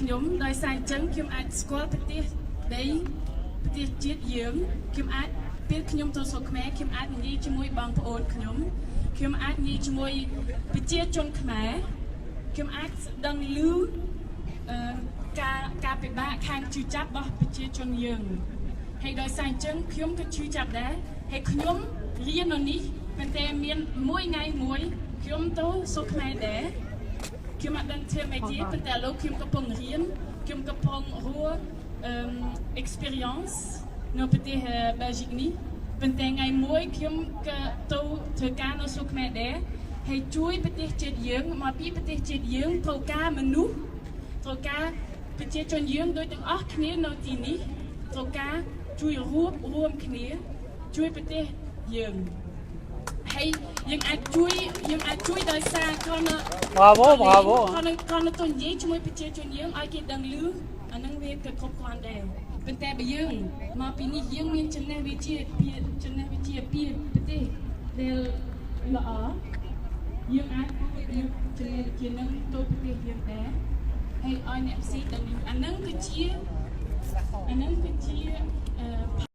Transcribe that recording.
ខ្ញុំដោយសារអញ្ចឹងខ្ញុំអាចស្គាល់ប្រទេសដីប្រទេសជាតិយើងខ្ញុំអាចពេលខ្ញុំទៅស្រុកខ្មែរខ្ញុំអាចនិយាយជាមួយបងប្អូនខ្ញុំខ្ញុំអាចនិយាយជាមួយប្រជាជនខ្មែរខ្ញុំអាចដឹងឮអឺការការពិបាកខាងឈឺចាប់របស់ប្រជាជនយើងហើយដោយសារអញ្ចឹងខ្ញុំក៏ឈឺចាប់ដែរហើយខ្ញុំរៀននៅនេះប៉ុន្តែមានមួយថ្ងៃមួយខ្ញុំទៅស្រុកខ្មែរដែរ ខ្ញុំអត់ដឹងធ្វើម៉េចទេប៉ុន្តែឥឡូវខ្ញុំកំពុងរៀនខ្ញុំកំពុងរស់អឺ experience នៅប្រទេសបែលហ្សិកនេះប៉ុន្តែថ្ងៃមួយខ្ញុំក៏ទៅធ្វើការនៅស្រុកខ្មែរដែរហើយជួយប្រទេសជាតិយើងមកពីប្រទេសជាតិយើងត្រូវការមនុស្សត្រូវការប្រជាជនយើងដោយទាំងអស់គ្នានៅទីនេះត្រូវការជួយរួបរួមគ្នាជួយប្រទេសយើងហើយយើងអាចជួយយើងអាចជួយដោយសារគ្រាន់តែ Bravo, bravo. គ្រាន់តែគ្រាន់តែទៅនិយាយជាមួយប្រជាជនយើងឲ្យគេដឹងឮអាហ្នឹងវាក៏គ្រប់គ្រាន់ដែរប៉ុន្តែបើយើងមកពីនេះយើងមានចំណេះវិជ្ជាពីចំណេះវិជ្ជាពីប្រទេសដែលល្អយើងអាចយកចំណេះវិជ្ជាហ្នឹងទៅប្រទេសយើងដែរហើយឲ្យអ្នកផ្សេងដឹងឮអាហ្នឹងគឺជាអាហ្នឹងគឺជា